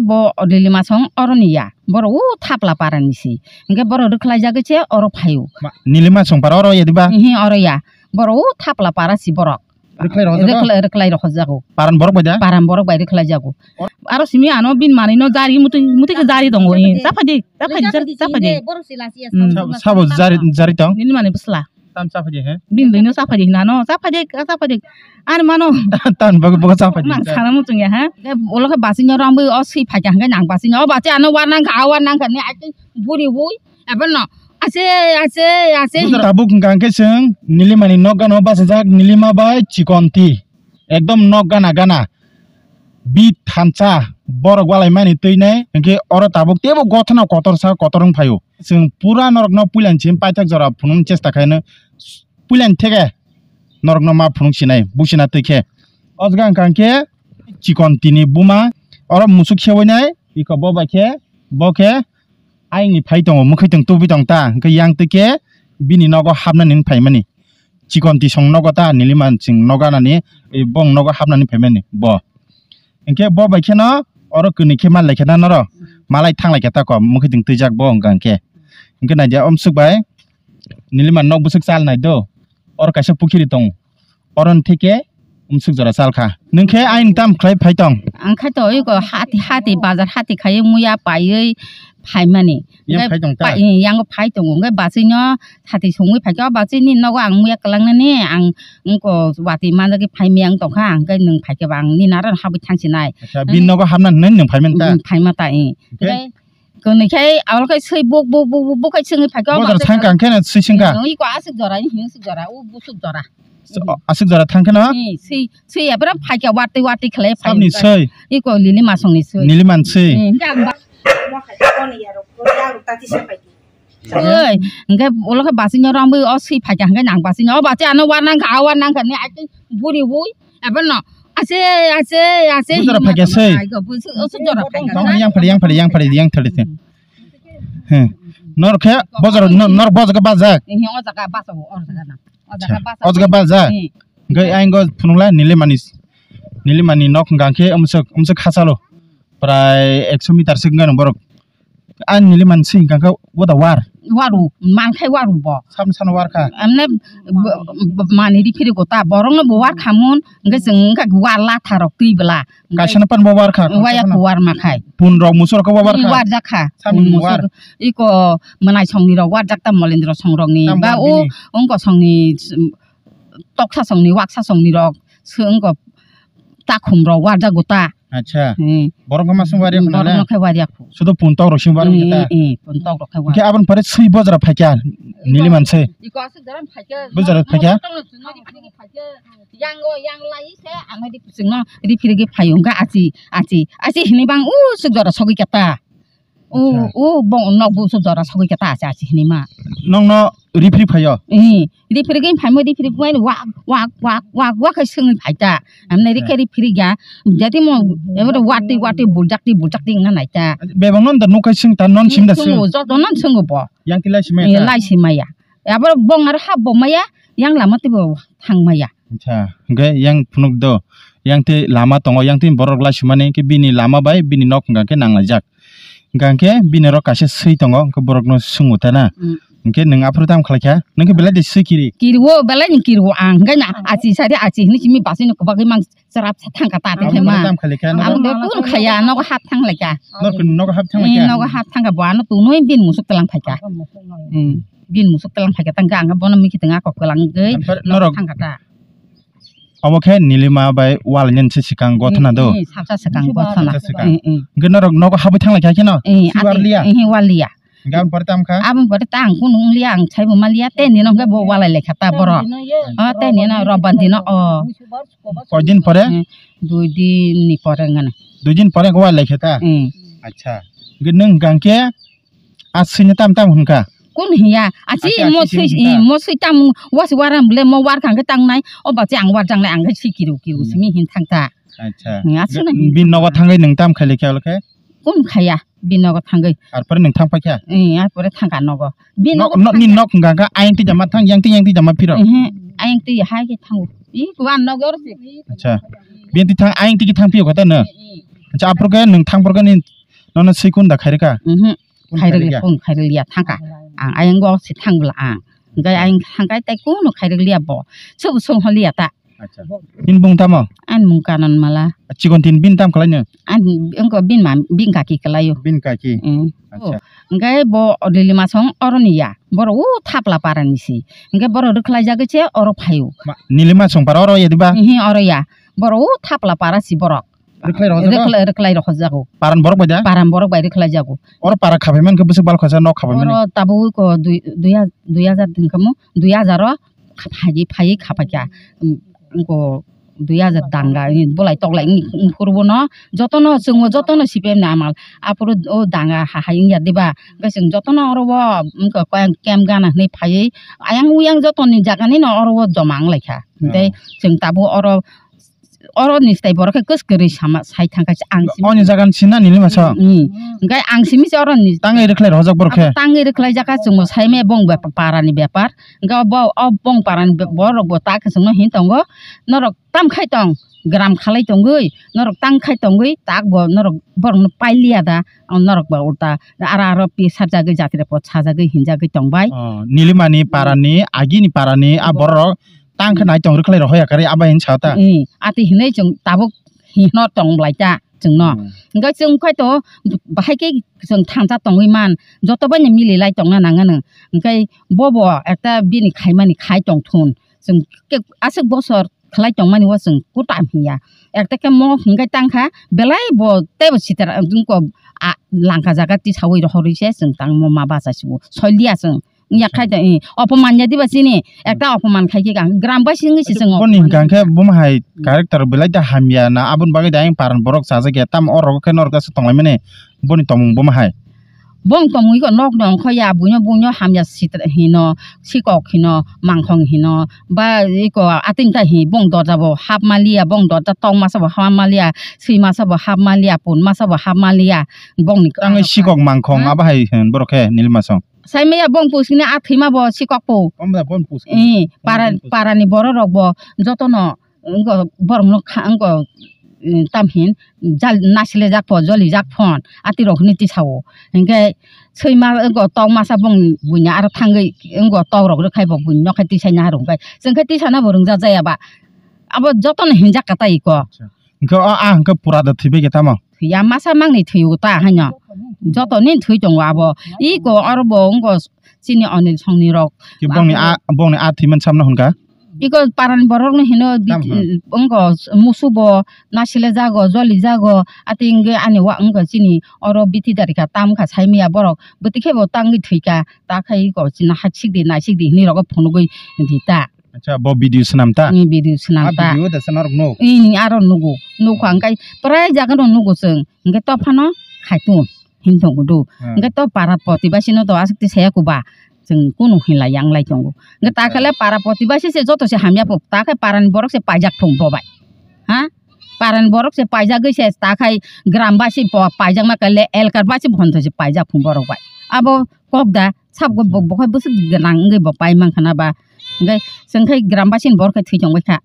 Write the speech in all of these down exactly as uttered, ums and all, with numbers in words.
Bo Lilimasong oroni ya, borok o Thapla parani si. Hingke borok rwkhlaijagwi se oro phaio. Ma, Nilimasong para oro ya diba? Ihi, oro ya. Borok o Thapla para si borok. Rwkhlai rokho jago? Rwkhlai, rwkhlai rokho jago. Paran borok bai da? Paran borok bai rwkhlai jago. Or- Aro simi ano bini manwi no jari mutwi, mutwi khe jari tongo. Chaphadi, chaphadi, chaphadi, chaphadi. Borok si lasi ya, hmm. Sabo, sabo jari, jari tong? Nini mani bwsla. Tam chaphadi he? Bini bini chaphadi hinano, chaphadi, chaphadi. Ani mano. Tan bago bago chaphadi. Nang sana muchung ya ha. Olo khe basing no rambwi o swi phaikha hingke nang basing no. O basi ano war nang kha, war nang kha ni ai buri bui. Abo no. Ase, ase, ase. Tabuk hingka hingke chwng Nilimani nok gana o bachajak Nilima bai Chikonti. Ekdom nok gana gana. Bit thansa borok walaimani twi nai hingke oro tabuk teibo gothano kotorsa kotor wng phaio. Chwng pura norokno puilani simi paithak jora phunukna chesta khaino puilani theke norokno ma phunuk sinai buchina twi khe. O jaga hingka hingke Chikonti ni buma oro musuk sewinai iko bo bai khe bo khe ayni phai tongo, mwkhwtwng tubui tong ta, hwnkhe yang twi khe bini nogo hapnani wng phaimani. Chikonti song nogo ta, Niliman chwng nogo anani, e, bong nogo hapnani phaimani bo. Hwnkhe bo bai kheno oro kwnwi khe mal lai khe na noro, malai thang lai khe ta kom, mwkhwtwng twijak bo hwnkha hwnkhe. Hwnkhe naidi o musuk bai Niliman nok bwswk chal nai do, oro kaisa pukhiri tongo. Oron thike umsuk jora chal kha. Nwng khe ayang tam khlai phai tong? Ang khai to iko hati, hati, bazar hati khai muya paiwi phaimani. Yang phai tong ta? Yang phai tongo. Hwnkhe bachwino hati songwi phaikha, o bachwini nogo ang muya kwlangnani, ang wngko watwi manjagwi phaimani ang tongkha, hwnkhe nwng phaikhe ba ang nini aro habwi thangsinai. Acha, bini nogo hapna hinwi nwng phaimani ta? Phaima ta, eh. Hwnkhe? Kwnwi khai, abo khai swi buk, buk, buk, buk, buk khai swngwi phaikha. Bo jora thang kang khe na swi singkha? Iko aswk jora, iko aswk jora, o busuk jora. Aswk jora thang khe no? Swi, swi, swi, abra phaikha, watwi, watwi khlai phai. Sabni swi? Iko Lili Masongni swi. Niliman swi? Oi, hwnkhe ulo khe basingno rambwi o swi phaikha, hwnkhe nang basingno, o basi ano war nangkha, a war nangkha ni, ai buri bui. Abo no, ase, ase, ase. Bujora phaikya se. Bujora phaikya. Tong yang phari, yang phari, yang phari, yang thali se. He. Nor khe bojor, nor, nor bojor ke bajak. He, o jaga basa, o jaga na. O jaga basa. O jaga bajak. He. Gai aing go phunula Nilimani, Nilimani nok hwnkha khe umsuk, umsuk khachalo. Prai ekso meter se wngkha borok. Ani Niliman swi hwnkha khe what a war? Waru, mankhai waru bo. Samni sano war kha? Amne mani riphiri gota, borokno bo war khamun, hwnkhe chwng wngkha war latha rok twi bwla. Kaisa no pan bo war kha? Waya kho war makhai. Pun rok musu rok bo war kha? War jak kha. Samni war? Iko mwnai songni rok war jak ta Molendro song rok ni. Ba o wngko songni toksa songni, waksa songni rok, se wngko takhum rok warjago ta. Acha. Hmm. Borok ma sung warya khuna le? Borok no khe warya khu. Sudo pun tok rok sing warya ta. Hmm, hmm, pun tok rok khe warya. Ke abon pare sui bojra phaikya, Niliman se. Iko aswk jora phaikya. Bojra phaikya? Yang o, yang lai se, ano di pusing no, di phirigi phayo, ga achi, achi, achi hini bang, u suk jora sogwi kata. O, o, bo nok busu jora sogwi khe ta achi achi hinwi ma. Nokno referee phaio? Ee, referee gwi phaimo, referee gwi wak, wak, wak, wak, wak khai swngwi phai ta. Amne rikhe referee ga, jati mo, emo watwi, watwi, buljak twi, buljak twi wngna nai ta. Bebak non da nukhai swng ta, non sim da swng? Swng o, joto non swng o bo. Yang ti lai simaya ta? Lai simaya. Abo bong aro hap bo maya, yang lama twi bo thang maya. Acha, hwnkhe yang phunuk do, yang tei lama tongo, yang tei borok lai simani, hwnkhe bini lama bai bini nok hwnkha khe nanglaijak. Hwnkha khe bini oro kaisa swi tongo, hwnkhe borokno swngo ta na. Mm. Hwnkhe nwng aphuru tamo khlai kha, nwng khe belai de swi kiri? Kiri o, belai ni kiri o ang, hwnkhe na achi sari achi hinwi simi bachai no kwbagwi mang chwrap sa thang kha ta tei khe ma. Aboni pore tamo khlai kha, abo de kunu khaya, nogo hap thang lai kha. Nok, nogo hap thang lai kha? Nogo hap thang kha, bo ano tunui bini musuk tlang phai kha. Mm. Bini musuk tlang phai kha, tang kha, ang bono mikhi tong a kok kwlang gwi norok thang kha ta. Obo khe Nilima bai wal nyen se swkang gothana do? Ee, ee, salsa swkang gothana. Salsa swkang. Ee, ee. Hwnkhe norok nogo habwi thang lai kha kheno? Ee, swi war liya? Ee, war liya. Hwnkhe aboni pore tamo kha? Aboni pore ta ang kunu wng liya, ang saibo ma liya, tei nino hwnkhe bo walai lai kha ta borok. O, tei nino robbar dino, o. Koi din pore? Ee, dui din ni pore wngkha na. Dui din pore wal lai kha ta? Ee. Acha. Hwnkhe nwng hwnkha khe A swino tam tam hwn kha? Kun hiya? Achi mo swi, mo swi tam was waram ble mo war kha hwnkhe tangnai. O bachi ang war jangnai ang khe swi kiru kiru simi hin thang ta. Acha. Aswk nai. Bini nogo thangwi nwng tam khai lai kha olo khe? Kun khaya bini nogo thangwi. Arpore nwng thang phai kha? Ee, arpore thang kha nogo. Bini nogo thang. Nok hwnkha kha ayang twi jama thang, yang twi yang twi jama phiro? Ehe, ayang twi hai khe thango. Ih, kuwan nogo. Acha. Bini twi thang ayang twi khe thang phio kha ta no? Ee, ee. Acha, aphuru khe nwng thang phuru khe ni nono swi kunda khairika? Mhm. Khairikya, kun khairikya thangka. Ang ayang go si thang bla ang. Hingke ayang thangkai tai kunu khairikliya bo. Sobo song holiya ta. Acha. Bini bung tamo? Ani mung Kanan Mala. Chikon tin bin tam kalaino? Ani engko bin ma, bin kaki kalaio. Bin kaki. Mm. Acha. Hingke bo Lili Masong oroni ya. Boro u Thapla para ni si. Hingke boro rwkhlai jagwi se oro phaio. Ma, Nili Masong para oro ya diba? Ihi oro ya. Boro u Thapla para si borok. Rwkhlai rohorjago? Rwkhlai, rwkhlai rohorjago. Paran borok bai da? Paran borok bai rwkhlai jago. Oro para khapai mankhe bwswk bal khasa nok khapai mani? Oro tabuk ko dui, dui ha-, dui hajar din khamu, dui hajar o kha-, phaiwi, phaiwi khapaikha. Em, ko dui hajar danga, em, bolai toklai, em, em, phuru bono jotono chwngno jotono C P M ni amal. Aphuru o danga ha hai wngya diba? Hwnkhe chwng jotono oro o, em, ko koyang camp gana hwnwi phaiwi ayang uyang jotoni jaganino oro o joma wnglaikha. Hwnkhe chwng tabuk oro Oro ni swtai borok khe kwskwrwi sama sai thangkha se ang simi. Oni jaga ni sinna Nili Masong? Mm. Hwnkhe ang simi se oro ni. Tangwi rwkhlai rohorjak borok khe? Abo tangwi rwkhlai jakha chwngno saimaya bong bepar, para ni bepar. Hwnkhe bo, o bong para ni be-, borok bo ta khe chwngno hin tongo. Norok tam khai tong, gram khalai tongwi, norok tang khai tongwi, tak bo norok borok no pailiya da, norok bo ulta aro aro pi sarjagwi jatri po sajagwi hinjagwi tongbai. Oh, Nili Mani para ni, agi ni para ni, a borok rok tang khe nai tong rwkhlai rohorya kari abo hinwi sa ta. Ee, ati hinwi chwng tabuk hino tong blai ta chwngno. Hmm. Hwnkhe chwng khai to bahai khe chwng thangcha tongwi man, joto bai no mili lai tongna nang ano. Hwnkhe bobo ekta bini khaimani khai tong thun. Chwng khe aswk bosor khlai tongmani o chwng kutam hiya. Ekta khe mo hwnkhe tang kha belai bo teibo sitra wngko a langka jaga tisawi rohorwi se chwng tang mo ma bacha sibo. Soiliya chwng. Wngya khai da, eh, opoman ya diba chini, ekta opoman khai khe ang gram bai singwi se chwng boni opoman hwnkha khe khai. Buma hai character belai da hamya na, aboni bagwi da ayang paran borok chajak ya, tamo oro khe norok aswk tonglaimani, boni tongmung buma hai. Bong tongwi khe nok nong kho ya, buino buino hamya sitra hino, sikok hino, mangkhong hino, ba iko ating ta hi, bong dorja bo hap maliya, bong dorja tong masa bo hap maliya, swi masa bo hap maliya, pun masa bo hap maliya, bongni. Tangwi sikok mangkhong, hmm? Abo hai hin borok khe Nili Masong. Sai maya bong puskini a thwima bo sikok po. Om da bong puskini. Eh, para, bong puskini. Parani borok rok bo jotono, wngko borok no kha, wngko, eh, tam hin, jal, nasile jak po, joli jak phon, ati rok hwnwi tisa o. Hinkhe swima wngko tok masa bong buina aro thangwi wngko tok rok rwkhai bo buino khai tisa na rwngkhe. Chwng khe tisa na bo rwngjak jaya ba. Abo jotono hinjak ka tai ko. Acha. Hwnkhe o, a hwnkhe pura da thwibai khe tamo? Thwiya, masa mangni thwiyo ta haino. Joto ni thwi tongo abo. Iko oro bo wngko chini Anil Songni rok. Ki bongni a, bongni a thwiman samno hwnka? Iko paran borok no hino. Tam hwn? Wngko musu bo nasile jago, joli jago, ati wngke ani wa wngko chini oro bithi dari kha, tam kha, sai maya borok bwtwi khe bo tangwi thwika, ta khai iko chini hachik di, naisik di hinwi rogo phunugwi di ta. Acha, bo video swnam ta? Ni video swnam ta. A video da sana rok nuk. Ni aro nugu. Nuk ang kai prai jaga no nugu chwng. Hingke to phano khai tu. Hin thong du. Hmm. Hingke to para poti ba sino to asuk ti saya ku ba. Chwng kunu hin la yang lai tongo. Hingke ta khe le para poti ba si se joto se hamya po. Ta khe para ni borok se paijak thung bo bai. Ha? Para ni borok se paijak gwi se ta khai gram ba si po paijak ma khe le elkar ba si phon to se paijak phung borok bai. Abo kok da. Sab go bo, bo khai bwswk gwnang wngwi bo pai mankha na ba. Hingke chwng khai gram basing borok khai thwi tong bai kha.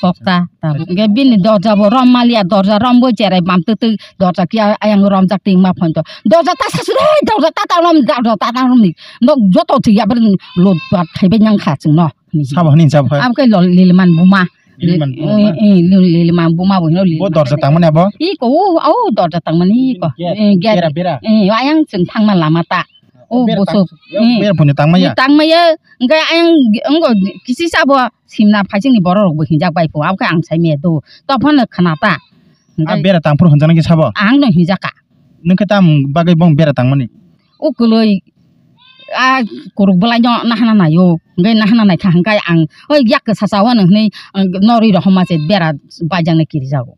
Kok ta, ta. Hingke bini dorja bo rom maliya, dorja rom bo cherai bam twk twk dorja kiya ayang romjak ting ma phon to. Dorja ta sasu de, dorja ta ta rom, dorja ta ta rom ni. Nok joto thwi ya bwrwng lot bat khai bai nang kha chwng no. Sabo hini sabo hai. Abo khai lol lil man buma. Lil man buma. Eh, eh, lil, lil man buma bo hino lil. Bo dorja tang mani abo? I ko, o, o dorja tang mani ko. Gate, eh, gate. Bera, bera. Eh, ayang chwng thang ma lama ta. O bera bosok. Tang, eh, bera phone tang maya. Tang maya, hingke ayang, wngko kisi sabo simna phaichingni borok rok bo hinjak bai pho, abokhe ang sai maya do, tophano khna ta. A bera tang phuru hinjak nang khe sabo? Ang no hinjak ka. Nung khe tam bagwi bong bera tang mani? O kwlwi, a kuruk bwlai no nahana naio, hingke nahana naikha hingke ang, oi yak kwsa chao no hinui, ang norwi rohorma se bera baijak nai kirijago.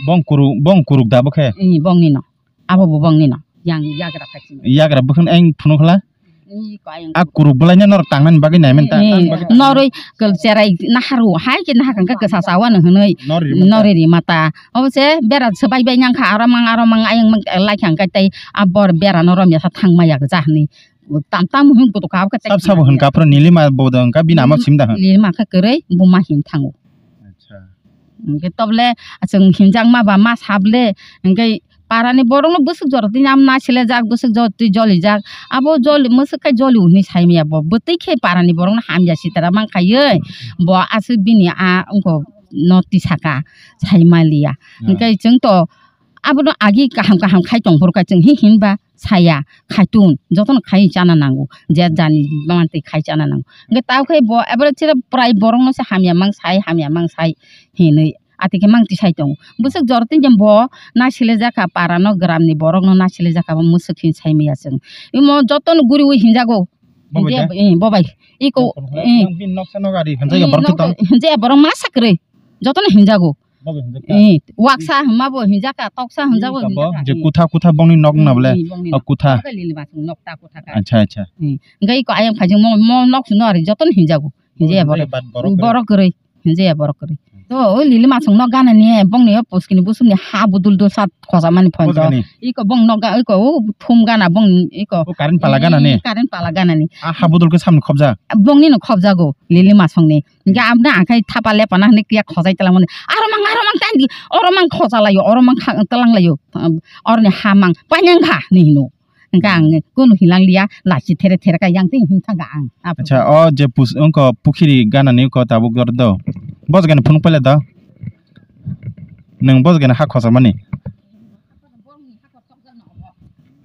Bong kuruk, bong kuruk da bokhe? Ee, bongni no. Abo bo bongni no. Yang yagra phaichini. Yagra bwkhwni ayang phunukla? Ee, ko ayang. A kuruk bwlaino norok tangnani bagwi naiman ta? Ee, norwi cherai naharu, hai khe nahakha hwnkhe kwsa chao ano hwnwi. Norwi rima ta. Norwi rima ta. Obo se bera swbai bai nangkha, aro mang, aro mang, ayang mang, lai kha hwnkhe tei a bor bera no romya sa thangma yak ja hwnwi. Tam, tam hwn kutuk kha, obo khe tei sab sabo hwn kaphra nilima bo da hwnka bini ama sim da hwn. Nilima khe kwrwi, buma hin thango. Acha. Hwnkhe toble chwng hinjakma ba ma sable, hwnkhe parani borokno bwswk jora twi nam nasilejak, bwswk jora twi jolijak. Abo joli, mwswk khai joli hwnwi saimaya bo. Bwtwi khe parani borokno hamya sitara man khaiwi bo aswk bini a wngkha no tisaka saimaliya. Hwnkhe chwng to abono agi kaham kaham khai tongphuru kha chwng hi hinba saya khaitun jotono khai chana nango, je jani mantwi khai chana nango. Hwnkhe tao khe bo ebere chire prai borokno se hamya mang sai, hamya mang sai hinwi ati khe mang tisai tongo. Bwswk jora twi bo nasilejak kha, parano gramni borokno nasilejak kha, bo mwswk hin saimaya chwng. Imo jotono guriwi hinjago. Bo bai hinje, da? Eh, bo bai. Iko, eh. Nang bini noksa nok ari hinjak ya borok tong? Hinjak ya borok masa kwrwi. Jotono hinjago. Bo bai hinjak kha? Eh, waksa hwnma bo hinjak kha, toksa hinjago, hinjak kha. Je kutha kutha bongni nok na bole? Eh, bongni nok. O kutha. Lili masung nok ta kutha kha. Acha, acha. Eh, hwnkhe iko ayang phajing mo, mo nok sino ari jotono hinjago. Hinjak ya borok. Hinjak ya borok kwrwi. Hinjaya borok kwrwi. To, o lili masung nok gana ni, bongni o puskini busumni ha budul dulsa khosa mani phone to. Iko bong nok ga, iko o thum gana bong iko. O current pala gana ni? Eh, current pala gana ni. A ha budul khe samni khobja? Bongni no khobjago, lili masung ni. Hingke amna akhai thapa lepana hini kiya khojai talang mani. Aro mang, aro mang tandi, oro mang khosa layo, oro mang kha-, talang layo. Oroni ha mang, panyang kha ni hino. Hingke ang kunu hilang liya, lachi there there ka yang twi hin thangka ang. Acha, o je pus-, wngkha pukhiri gana ni wngkha tabuk dor do. Bos gani phunuk pele do. Nang bos gani ha khosa mani.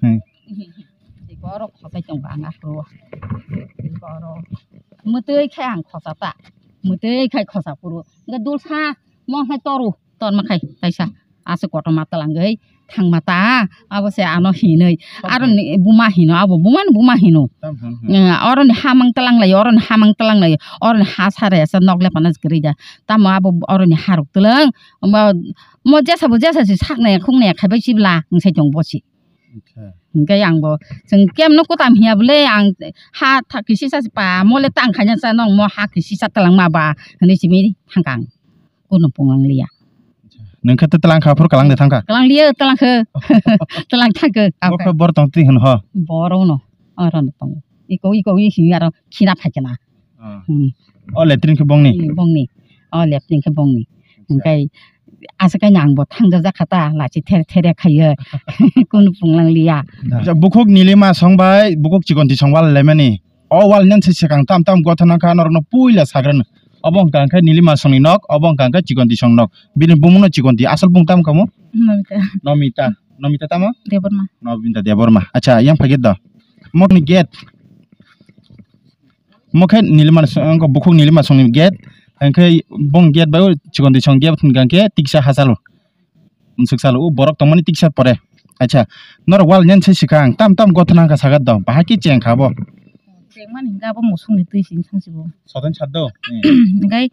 Hmm. Borok khosai tong ang aphuru. Borok. Mutui khai ang khosa ta. Mutui khai khosa phuru. Hingke dulsa mo hai toru. Torma khai taisa aswk kotorma twlangwi thangma ta, abo se ano hinwi. Tamo. Aroni buma hino, abo bumani buma hino. Tamo, hmm, hmm. Eh, oroni hamang twlang laio, oroni hamang twlang laio, oroni ha sare asa nok lepana kwrwi da. Tamo abo oroni harok twlang, mo, mo jesa bo jesa se saknaya khuknaya khaibai sibla, wngsai tong bosi. Acha. Hingke ang bo, chwng kemno kutam hiya bole, ang ha tha kisi sa pa, mole tang khaina sa nong mo ha kisi sa twlang ma ba, hwnwi simi thangkang. Kuno pung ang liya. Nung khe twlang kha, phuru kalang de thang kha? Kalang liya, twlang khe. Twlang thang khe. Bo khe bor tong twi hwn ho? Boro no, oro no tong. Iko, iko, i hini aro khina phai kana. Ah. Hmm. O letring khe bongni? Hmm, bongni. O letring khe bongni. Acha. Hingkai asa kai nang bo thang jak kha ta, lachi ther ther khayo. Kuno pung lang liya. Acha, bukhuk nilima song bai, bukhuk chikon ti song wal lemani. O wal nyan se swkang tam tam gothana kha norokno puila sagrano. Obo hwnkha hwnkhe nilima songni nok, obo hwnkha hwnkhe chikonti song nok. Bini bumungno chikonti, asol bumung tamo kamo? Nomita. Nomita. Nomita tamo? Debbarma. Nomita Debbarma. Acha, yang phagit do. Mokni gate. Mokhe nilima song, bukhuk nilima songni gate. Hwnkhe bong gate bai chikonti song gate hwnkha hwnkhe tiksa hachalo. Mwswk salo, o borok tongmani tiksa pore. Acha, norok wal nyan se swkang, tam tam gothana kha sagat do, bahai khe cheng kha bo. Chengmani hingka abo musukni twi sing thang si bo. Sodan sat do? Hingkai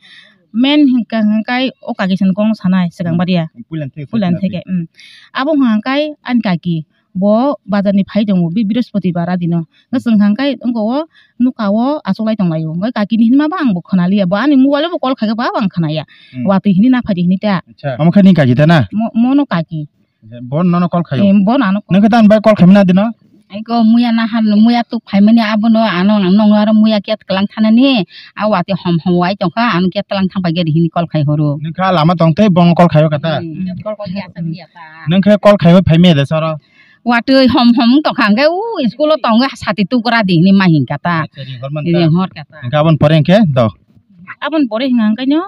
men hingka hingkai o kaki sani kong sanai swkang baria. Puilan theke. Puilan theke, um. Abo hingkai ani kaki, bo bazar ni phai tongo, bi-, Brihospoti bar a dino. Hwnkhe chwng hwnkhai wngkha o nokha o achuklai tonglaio. Hwnkhe kaki ni hinma ba ang bo khwnaliya. Bo ani mobile o bo call khaikha ba ang khwnaya. Hmm. Watwi hini na phaidi hini ta. Acha. Omo khe ni kaki ta na? Mo-, mono kaki. Bo nono call khaio? Eh, bo nano call. Nokhe ta ani bai call khaimani adino? Aiko muya nahan, muya tuk phaimani abono ano nongno aro muya kiya tlang thanani. A watwi hom hom wai tongkha, ano kiya tlang thang pai gari hini call khai horo. Nokha lama tong tei bono call khaio kata? Hmm, call khaikha asa miya ta. Nokhe call khaiwi phaimaya de soro? Watwi hom hom wng tongkha, hwnkhe u school o tongo sati tukra di hinwi ma hinkha ta. Acha, ringhor man ta. Ringhor kha ta. Hwnkhe aboni pore hwnkhe do? Aboni pore hwnka hwnkhe no,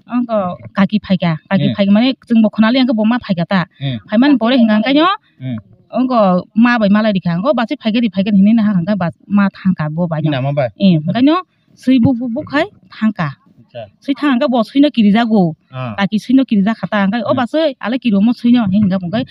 wngkha kaki phaikha, kaki phaikha mane chwngbo khwnali hwnkhe bo ma phaikha ta. Hmm. Phaimani pore hwnka hwnkhe no, hmm, wngkha ma bai malai rikha, wngkha bachwi phaikha ri phaikha hinwi nahakha hwnkhe ba ma thangkha bo bai no. Nini ama bai? Eh, hwnkhe no, swi buk buk buk khai thangkha. Acha. Swi thang hwnkhe bo swino kirijago. Ah. Kaki swino kirijak kha ta, hwnkhe o, hmm, bachwi alai kirimo swino hinwi hwnkha bo hwnkhe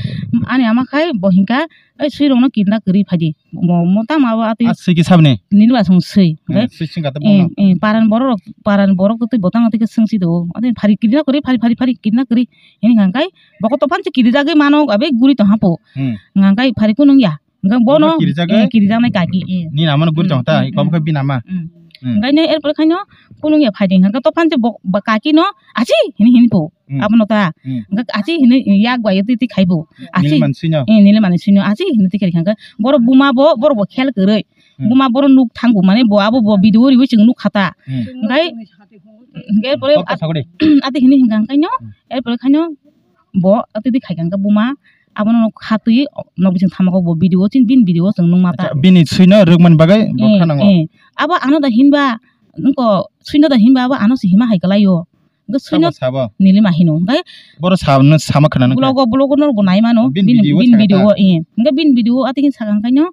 ani ama khai bo hinkha, "Oi, swirokno kirina kwrwi phaidi." Mo, mo tamo abo atwi. Ah, swi khe sabni? Nini ba song swi. Eh, hwnkhe, swi singkha ta eh, bono. Eh, paran borok rok, paran borok twi botang twi khe swngsi do. Atwi phari kirina kwrwi, phari, phari, phari kirina kwrwi. Hinwi hwnkha hwnkhe bo khe tophan se kirijagwi mano, abe guri tong hapo. Hmm. Hwnkha hwnkhe phari kunung ya. Hwnkhe bono, bono kirijagwi? Eh, kirijaknai kaki, eh. Nini amano guri tong ta, hmm, iko bokhe bini ama. Hmm. Hmm. Hwnkhe no erpore khaino kunung ya phaidi hwnkha tophan se bo, bo kaki no achi hinwi hinwi po. Hmm. Abono ta. Hmm. Hwnkhe achi hinwi yak bai twi twi khaibo. Achi. Nili mani swino? Eh, nili mani swino. Achi hinwi twi khai hwnkhe borok buma bo, borok bo khel kwrwi. Hmm. Buma boro nuk thango, mane bo abo bo video riwi chwng nuk khata. Hmm. Hwnkhe, hwnkhe pore Kok at-, sakori? Ati hini hwnkha hwnkhaino, Hmm. Erpore khaino bo ati di khaikha hwnkhe buma abono khatwi nok bising thamakgo bo video, chini bini video chwng nukma ta. Acha, bini swino rwkmani bagwi bo Eh, khanango. Eh. Abo ano da hinba, nokho swino da hinba abo ano se hima hai kwlaio. Hwnkhe swino Sabo, sabo. Nilima hino. Hwnkhe Boro sa-, no sama khna nangkha. Vlog o, vlog o norok bo nai mano. Bini Bini, video bini sakha video ta. O, eh. Hwnkhe bini video o ati hini sakha hwnkhaino.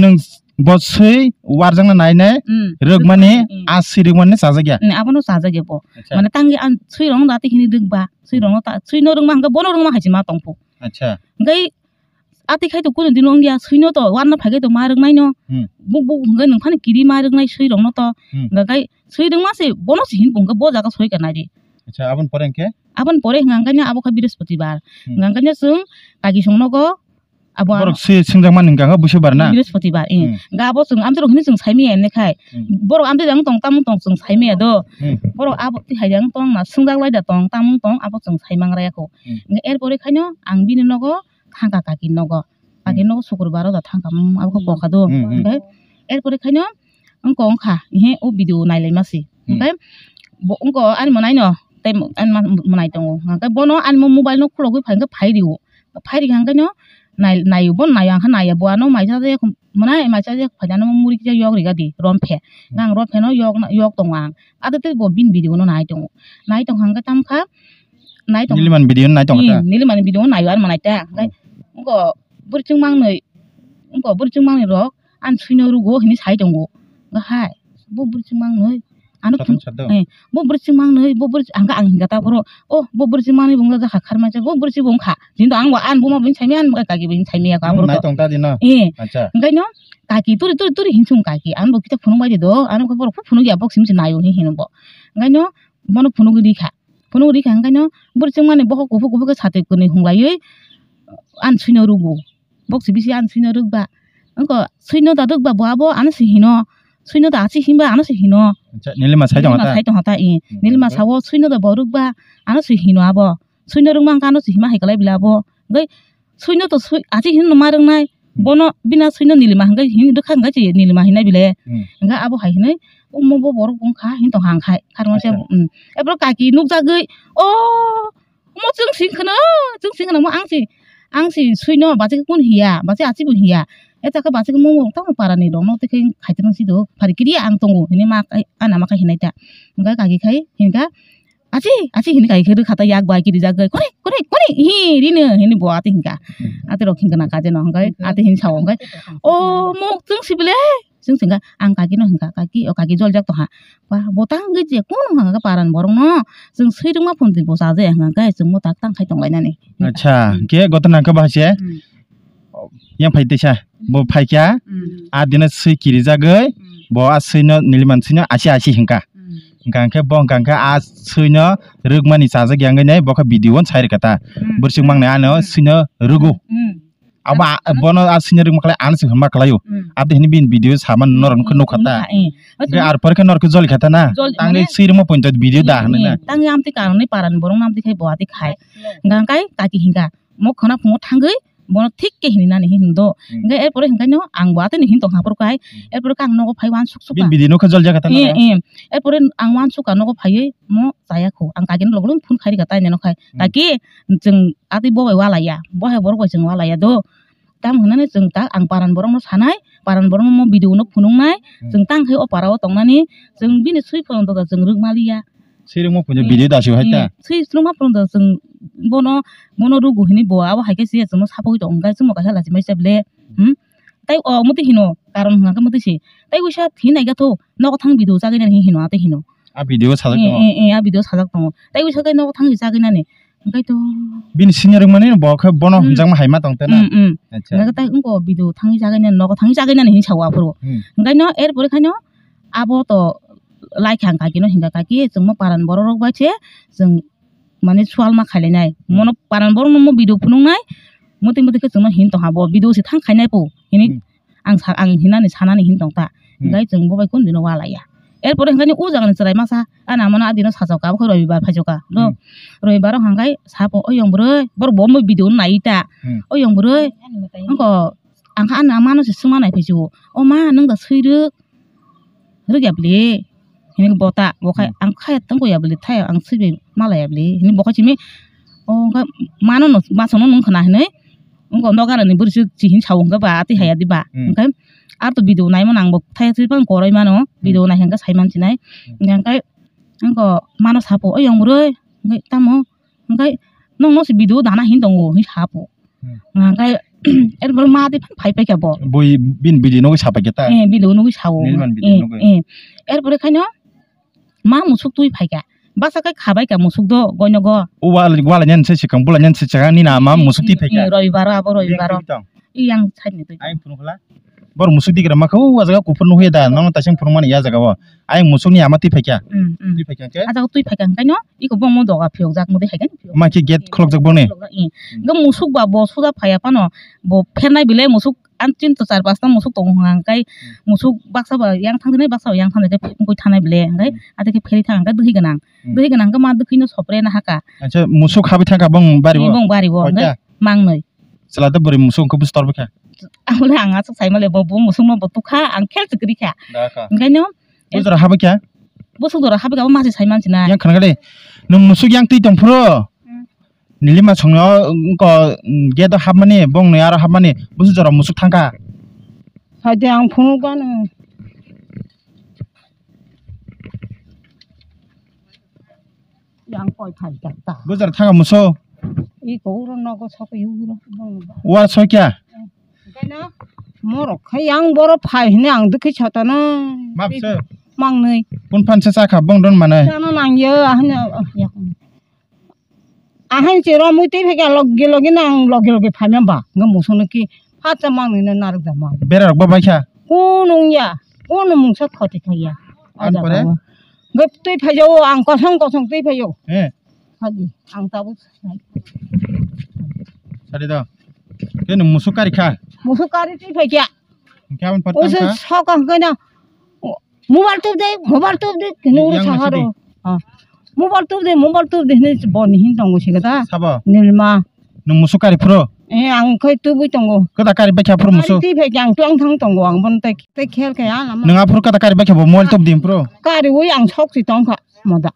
Nwng bo swi warjakna nainai Mm. Rwkmani Mm. a swi rwkmani chajakya. Mm, abono chajakya bo. Acha. Mane tangwi ang swi rokno ati hini rwkba. Swi rokno ta, swi no rwkma hwnkhe bono rwkma hai se ma tongphu. Acha. Hwnkhe Ati khai to kunu dino wngya, swino to warna phai khai to ma rwknai no. Hmm. Buk buk hwnkhe nwng phano kiri ma rwknai swi rokno to. Hmm. Hwnkhe swi rwkma se bono se hin bung khe bo jaga soi ka nai di. Acha, aboni pore hwnkhe? Aboni pore hwnkha hwnkhe abo kha Brihospoti bar. Hmm. Hwnkha hwnkhe chwng kaki song nogo abo Borok ano swi swngjak mani hwnkha khe Busu bar na? Brihospoti bar, eh. Hmm. Hwnkhe abo chwng amtwi rok hinwi chwng sai manya hwnwi khai. Hmm. Borok amtwi jang tong, tamo tong chwng sai manya do. Hmm. Borok abo twi hai jang tong na swngjak lai da tong, tamo tong abo chwng sai mangra ya kho. Hmm. Hwnkhe er pore khaino ang bini nogo thangkha kaki nogo. Kaki Hmm. nogo sukrubaro da thangkha, mm, abo khe Hmm. kokha do. Hmm, hmm. Hwnkhe er pore khaino wngkha wngkha, ihe o video nailaima se. Hmm. Hwnkhe bo wngkha ani mwnaino tei ani ma-, mwnaino tongo. Hwnkhe bono ani mo mobile no khulogwi phai hwnkhe phai rio. Phai rikha hwnkhe no nai-, naio, bono naio, ang khe naiya. Bo ano mai chajakya, mwnai mai chajakya phaina ano muri kisa yok rikha di, romphe. Hmm. Ang romphe no yok, yok tongo ang. Ado tei bo bini video no nai tongo. Nai tongkha hwnkhe tamo kha, nai tongkha. Nilimani video no nai tongkha ta? Hmm, Nilimani video no naio, ano mwnaino ta. Hwnkhe Hmm. wngkha bwrwi chwng mangnwi, wngkha bwrwi chwng mangnwi rok, ani swino rwgo hinwi sai tongo. Wngkha hai, bo bwrwi chwng mangnwi. Ano Satung phun-, satung. Eh, bo bwrwi chwng mangnwi, bo bwrwi, ang khe ang hingka ta phoro, oh, bo bwrwi chwng mangnwi bo wngkha jakha kharmai cha, bo bwrwi chwng bo wngkha. Jin to ang bo, ani buma bo hinwi saimaya, ani bo kaki bo hinwi saimaya kha, ang phoro nai to. Tong ta di no? Eh, Acha. Hwnkhe no, kaki turi, turi, turi hinwi song kaki, ang bo kita phunuk bai di do, ang bo phoro phunuk ya, bok sim se naio hinwi hino bo. Hwnkhe no, bono phunuk rikha. Phunuk rikha hwnkhe no, bwrwi chwng mani bokhok kuphur kuphur khe sati kwrwi hwnglaiwi, ani swino rwgo. Bok se bisi ani swino rwkba. Wngkha swino da rwkba bo abo ano se hino. Swino da achi hinba ano se hino. Acha, Nilima sai tongkha ta? Nilima sai tongkha ta, eh. Hmm, Nilima hmm. Sao swino da bo rwkba ano se hino abo. Swino rwkma hwnkhe ano se hima hai kwlai bwle abo. Hwnkhe swino to swi-, achi hinwi ma rwngnai. Hmm. Bono bina swino Nilima hwnkhe hin rwkha hwnkhe se Nilima hinai bwle. Hmm. Hwnkhe abo hai hinwi omo bo borok wngkha hin tongkha hwnkhe. Karma se, Acha. Hmm. Ebro kaki nukjagwi, o, Omo chwng sing kheno, chwng sing kheno, omo ang si, ang si swino, bachikhe kun hiya, bachikhe achi bo hiya. Eta khe bachikhe mo tamo para ni rok no tei khe khai tong si do, phari kiri ang tongo, hini ma kai, ana ma kai hinai ta. Hingkha kaki khai, hingkha, achi, achi hini kai khe rwkha ta yak bai kiri jak gai, kore, kore, kore, hi, rino, hini bo ati hingkha. Ati rok hingkha na kaje no, hingkha, ati hin sao, hingkha. O, mo chwng si bile, Chwng se hwnkha, ang kaki no hwnkha, kaki, o kaki joljak tongkha. Ba, bo tang wngwi je, kunu hwnkha khe paran borok no, chwng swi rwngma phone twi bo cha je hwnkha khe, chwng mo tak tang khai tong lainani. Acha, Hmm. khe gotona khe bahai se? Hmm. Yang phai tisa, bo phai kha, Hmm. a dino swi kirijagwi, Hmm. bo a swi no, Niliman swi no, asi asi hwnkha. Hmm. Hwnkha khe bo hwnkha khe a swi no rwgmani chajak yang nai, bo khe video on sai rwkha ta. Hmm. Bwrwswk mangnai ano Hmm. swi no rwgo. Hmm. Abo a-, bono a senior wngma khlai ano se hwnma khlaio. Hmm. Abo de hini bini video sama norok nukha ta. Nukha, eh. Hwnkhe ar pore khe norok khe joli kha ta na. Joli, tangwi mane swi rwma poito video da eh, hwnwi na. Eh, tangwi amtwi karoni paran borok no amtwi khai bo atwi khai. Hwnkha kai kaki hwnkha. Mo khwna phungo thangwi bono thik khe hini nani hin do. Hmm. Hwnkhe er pore hwnkhe no ang bo atwi ni hin tong ha phuru khai. Hmm. Er pore khe ang nogo phai uansuk suk. Bini video nukha jol jakha ta na. Eh, eh. Er pore ang uansuk ka nogo phaiwi mo chaya khu. Ang kaki no log log phone khai rikha tai neno khai. Hmm. Kaki chwng Atwi bo bai walaiya, bo hai borok bai chwng walaiya do. Tamo hwnani chwng ta ang paran borokno sanai, paran borokno mo video no phunuknai, Hmm. chwng tang khe o para o tongnani, chwng bini swi phano doda chwng rwk maliya. Swi rwngma phunukya Hmm. video da aswk hai ta? Hmm. Swi rwngma phano doda chwng bono, bono rwgo hwnwi bo abo hai khe se chwngno sapogwi tongo, hwnkhe chwngno kaisa lachi mai se bele. Hmm? Tai o mwtwi hino, karon hwnkha khe mwtwi se. Tai uisa thinai khe tho, nogo thang video chagwi nani hino, atwi hino. A video sajak Eh, tongo. Eh, eh, a video sajak tongo. Tai uisa khe nogo thangwi chagwi nani. Hwnkhe to Bini senior wngmani bo khe bono Hmm. hwnjakma hai ma tong tena. Hmm, hmm. Acha. Hwnkhe tai wngko video thangwi chagwi nani, nogo thangwi chagwi nani hin sao aphuru. Hmm. Hwnkhe no er pore khaino abo to lai kha ang kaki no hwnkha kaki chwngno paran borok rok bai se chwng mane sual ma khailai nai. Hmm. Mono paran borok no mo video phunuk nai. Mwtwi mwtwi khe chwngno hin tong ha bo video se thang khainai po. Hini Hmm. ang sa, ang hinani sanani hin tong ta. Hmm. Hwnkhe chwng bo bai kun dino walaiya. Er pore hwnkhe o jaga ni chwrai masa, ani amano a dino sajok ka, abo khe robibar phaijakha. Do, Hmm. robibar o hwnkhe sapo, "Oyong bwrwi, borok bo omo video no nai ta. Hmm. Oyong bwrwi, wngkha Ang kha ano mano se swngma nai phai si o, "O ma, nwng da swi rwk, rwk ya bwle?" Hini bo ta, bo khai, Hmm. "Ang khaya tong ya bwle, thaya ang swi bai ma la ya bwle?" Hini bo khai simi, o wngkha mano no, ma sono nwng khna hinwi, wngkha nogar ni bwrwi si chi hin sa o, wngkha ba, atwi haya di ba. Hmm. Wngkha ar to video nai mano, ang bo thaya swi phang korai mano, Hmm. video nai hwnkha sai man sinai. Hmm. Hwnkha khe wngkha mano sapo, "Oi yong bwrwi," hwnkhe tamo, hwnkhe, "Nwng no se video dana hin tongo," hwnwi sapo. Hmm. Hwnkhe, erpore ma tei phai pai kha bo. Bui bin video nugwi sa pai kha ta? Eh, video nugwi sao. Nilman video Eh, nugwi. eh. Erpore khaino ma musuk twi phai kha. Basa khe khabai kha musuk do, goino go. O wal, wal nyan se sikang, bula nyan se sikang, nini ama musuk twi phai kha. Eh, Robibar o, abo Robibar o. Yang twi tong. I yang side ni twi. Ayang phunukla. Bor musuk digra ma kha, o jaga kuphur nugwi da, nono taising phunukmani ya jaga o. Ayang musukni ama twi phai kha. Hmm, hmm. Twi phai kha khe? A jaga twi phai kha hwnkhe no, iko bo mo doga phiyok jak, mo de hai khe phiyok. Ma khe gate khulok jak boni? Khulok jak, eh. Hmm. Hwnkhe musuk ba bo suja phai ya phano, bo phernai bile musuk an tin to char pasta musuk tongo hwnka hwnkhe Hmm. musuk baksa ba yang thang dinai, baksa ba yang thang dinai khe phungkui thanai bile hwnkhe Hmm. ate khe pheri thang hwnkhe dwhi gwnang. Hmm. Dwhi gwnang hwnkhe ma dwkhino sopre na haka. Acha musuk habi thang kha bong bari Eh, bo? Bong bari bo Koita? Hwnkhe mangnoi. Chwla tei bwrwi musuk wngkhe busi tor bwkha? Ang le ang aswk sai male bo, bo musuk no bo tukha, ang khel se kwrwi kha. Da kha. Hwnkhe no Bo jora habwi kha? Busuk jora habwi kha, bo masi sai man sinai. Yang khna kha de. Nwng musuk yang twi tong phuru? Hmm. Nili ma songno, wngko, gate o hapmani, bong ni aro hapmani. Busuk jora musuk thang kha. Hai de ang phunuk gano. Yang koi phai jak ta. Bo jora thanga muso. I ko uro nogo sok i uro. Wa sokya. Kaina morok khai yang boro phai hine ang dukhi satana. Map se. Mangnoi. Kun phan se chakha bong don mane. Chana nang yo ahne. Ahan se romui tei phai ka logi logi nang logi logi phai ma ba. Nga muso no ki phat cha mangnoi na narok da ma. Bera rok ba bai kha. Kunung ya. Kunu mungsa khoti khai ya. An pore? Nga twi phai jao ang kosong kosong twi phai jao. Eh. Hadi, ang tabuk sai. Sari do. Khe nwng musuk kari kha? Musuk kari twi phai kya? Hwnkhe aboni pore Usu tang kha? Soka hwnkhe na, mobile tup de, mobile tup de, hini uri Yang saharo. Naisidi. Ah. Mobile tup de, mobile tup de, hini boni hin tongo sika da. Sabo? Nilma. Nwng musuk kari phuru? Eh, ang khai tubui tongo. Kwda kari baikha phuru musuk? Kari twi phai kya, ang tuang thang tongo, ang bon tai, tai khel kaya lama. Nwng aphuru kwda kari baikha bo mobile tup di phuru? Kari ui ang sok si tong kha, moda.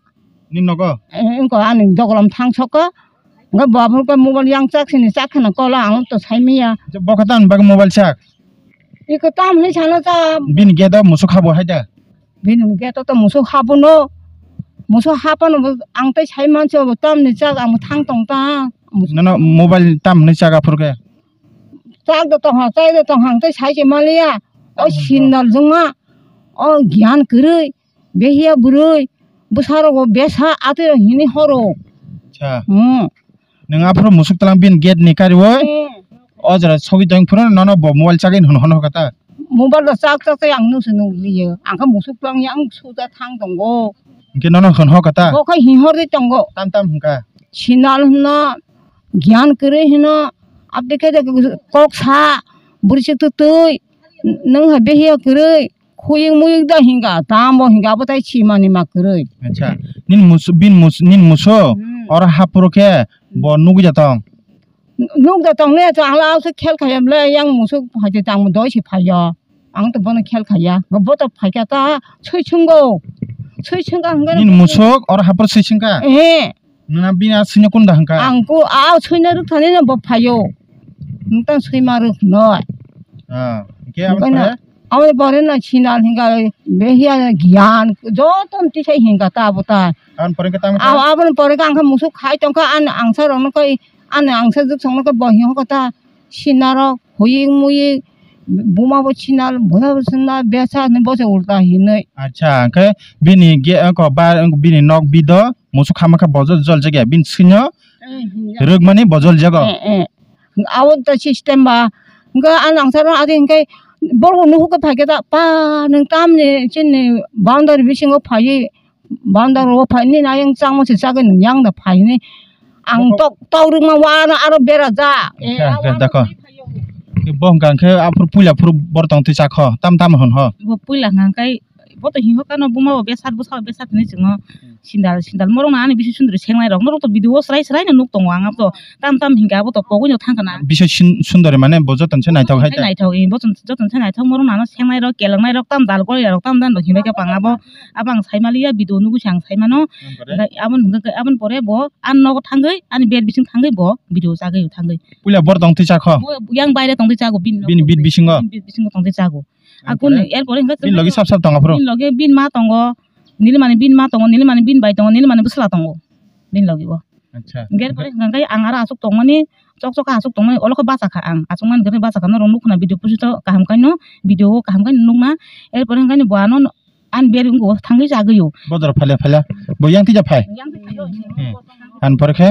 Ni nogo? Eh, wngkha ani dogolam thang sokha. Wngkha bo aphuru khe mobile yang chak sini chak kheno kola ang to sai manya. Je bo khe tamni bagwi mobile chak? Iko tam hinwi sana ta. Bini gate o musuk habo hai da? Bini gate o to musuk habono. Musuk habono bo ang tei sai manse bo tamni chak ang thang tong ta. Nono mobile tam hinwi chak aphuru khe? Chak do tong ha, chai do tong ha, ang tei sai se maliya. O Tam hinwi signal jongma. O gyan kwrwi. Behiya bwrwi, bwsarok bo besa atwi rok hini horo. Acha. Hmm. Nwng aphuru musuk tlang bini gate ni kariwi. Hmm. O jora sogwi tong phuru nono bo mobile chagwi hwn hwn hokata. Mobile rok chak chak tei ang nusu nukliyo. Ang kha musuk tlang yang suja thang tongo. Hwnkhe nono hwn hokata. Bo khai hihor ri tongo. Tam tam hwnkha. Sinal hwno, gyan kwrwi hwno, abdi khe kok sa, bwrwi chwk twi twi, nwng hai behiya kwrwi. Khuyung muyung da hinga, tamo hinga, abo tai chimani ma kwrwi. Acha, nini musu, bin mus, nini musu, Hmm. oro hapuru khe, Hmm. bo nugwi da tong. Nuk da tong le, to ang la se khel khaya le, yang musu phai de tang doi se phai ya. Ang to bono khel khaya. Bo to phai kha ta, sui chungo. Sui chunga hingga. Nini musu, oro hapuru sui chunga? Eh. Nuna bini a swino kunda hwnkha? Ang ko a swino rwk thani no bo phaio. Nwng tang swima rwk noi. Ah, hwnkhe aboni pore? Aboni pore no sinal hwnkha behiya gyan joto tisai hwnkha ta abo ta. Aboni pore hwnkhe tamo kha? Aboni pore khe ang khe musuk khai tongkha ani angsa rokno khe ani angsa jwk songno khe bo hwnkha ta sinarok. Huyik muyik, buma bo sinal, buma bo sinal, besa hinwi bo se ulta hinwi. Acha, hwnkhe bini ge-, ko ba, bini nok bido, musuk hama khe bo jol, jol jagya, bini swino Eh, hinja. Rwkmani bo jol jago. Eh, eh. Abo to system ba, hwnkhe ang nangsa rw adi hwnkhe borok nuhuk khe phai khe ta, pa, nwng tamni chini boundary bisingo phaiwi, boundary o phai nini ayang changma se chagwi nwng yang da phai hinwi. Ang tok, tok rwkma wa aro, aro bera ja. Eh, hwnkhe, hwnkhe, a wa dakho. Bo hwnkha hwnkhe aphuru puila phuru boro tong twi chakho. Tam tam hwn ho. Bo puila hwnkha hwnkhe Bo to hinho kano buma bo besat, bwsa bo besat hinwi chwngno sindal, sindal. Morok no ani bisi sundri sengnai rok. Norok to video o srai srai no nuk tongo ang abo to. Tam tam hinka abo to pogwi no thang kana. Bisi sun-, sundori mane bo joton se naithok hai ta. Naithok, eh, bo joton se naithok morok no ano sengnai rok, kelangnai rok, tam dal gori rok, tam dan rok hinbai khe pang abo. Abo ang sai maliya video nugwi se ang sai mano. Aboni hwnkhe, aboni pore bo ani nogo thangwi, ani bed bising thangwi bo video chagwi thangwi. Puila bor tong twi chakho? Bo yang baire tong twi chago, bini bini bed bisingo? Bini bed bisingo tong twi chago. Akuni erpore hwnkhe bini logi sap sap tong aphuru? Bini logi bini ma tongo, nini mani bini ma tongo, nini mani bini bai tongo, nini mani bwsla tongo. Bini logi bo. Acha. Hwnkhe erpore hwnkhe ang aro aswk tongmani, chok chok aswk tongmani, olo khe bacha kha ang. Aswk mani hwnkhe bacha kha, norok nukna video pusu to kaham kaino, video o kaham kaino nukna. Erpore hwnkhe bo ano Ani beri wngkha o thangwi chagwi o. Bodor phaila phaila. Bo yang tija phai. Yang twi phai o. Hmm. Ani pore khe.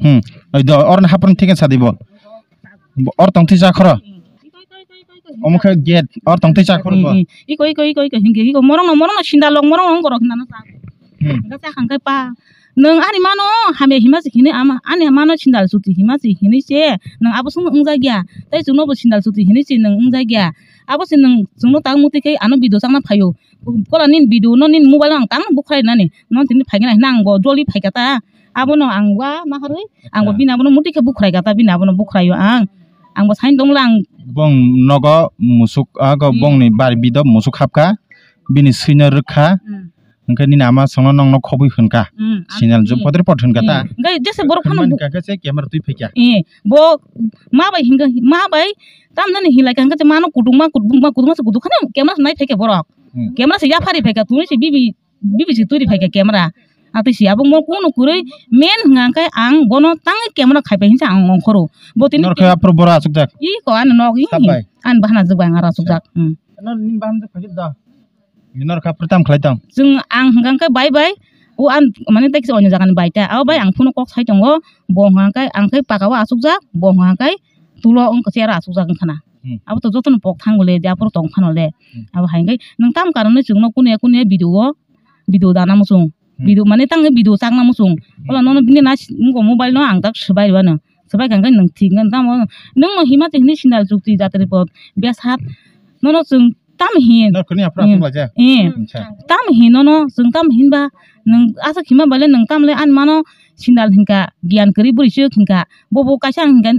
Hmm. Oi do, orni hapor thik sadi bo. Bo or tong twi chakhoro. Omo khe gate, or tong twi chakhoro bo. Hmm, hmm. Iko, iko, iko, iko, hingke, iko, morong no, morong no, sinda lok, morong no, ongkorok hinna no sa. Hmm. Hingke sa hangke pa. Nwng ani mano hamya hima se hinwi ama, ani mano sindal chuti hima se hinwi se nwng abo song wngjakya, tei chwngno bo sindal chuti hinwi se nwng wngjakya. Abo se nwng chwngno tang mutwi khe ano video chakna phaio. Kola nini video no nini mobile no ang tang bukhrai nani. Non tini phaikhe nang bo joli phaikha ta. Abono ang wa ma harwi, ang bo bini abono mutwi khe bukhrai kha ta, bini abono bukhraio ang. Ang bo sain tongla ang. Bong nogo musuk, ago bongni bar bido musuk hapkha. Bini swino rwkha. Hmm. Hwnkhe nini ama chwngno nokno khobwi hwnkha. Hmm, signal jum potri pot hwnkha ta. Hmm. Hwnkhe jese borok phano hwnkha khe se camera twi phaikha. Eh, bo ma bai hwnkha, ma bai tamnani hinlai kha hwnkhe mano kutung ma kutung ma kutung ma se kutung khani camera se nai phaikha borok. Hmm. Camera se yaphari phaikha tuni se bibi bibi se turi phaikha camera. Atwi se abo mo kuno kwrwi men hwnkha khe ang bono tangwi camera khaipai hinsa ang ongkhoro. Bo tini norkhe aphuru boro achukjak. I ko ano nok i. Ani bahana jwk bai ang aro achukjak. Hmm. No nini bahana jwk phaikha da. Nini norokha pwrwi tamo khlai tong? Chwng ang hwnkha khe bai bai, o ang mane tei kisa onyo jagani bai ta. Abo bai ang phone kok sai tongo, bo hwnkha khe ang khe paka o achukjak, bo hwnkha khe tulo wng chair o achukjak wngkha na. Hmm. Abo to jotono pok thango le, je aphuru tong phano le. Hmm. Abo hai khe nwng tamo karon no chwngno kune kune video o, video dana muchung. Hmm. Video mane tang video chakna muchung. Hmm. Ola nono bini na si-, mobile no ang tak swbai rwano. Swbai kha hwnkhe nwng thik hwnkhe tamo nwng no hima twi hwnwi sindal chukti jatri pot besat nono chwng tam hin. Nor kwrwini aphuru aswk laijak? Eh. Acha. Tam hin nono chwng tam hin ba nwng aswk hima bale nwng tam le ani mano sindal hinkha giyan kwrwi bwrwi swk hinkha bo bo kaisa ang hinkha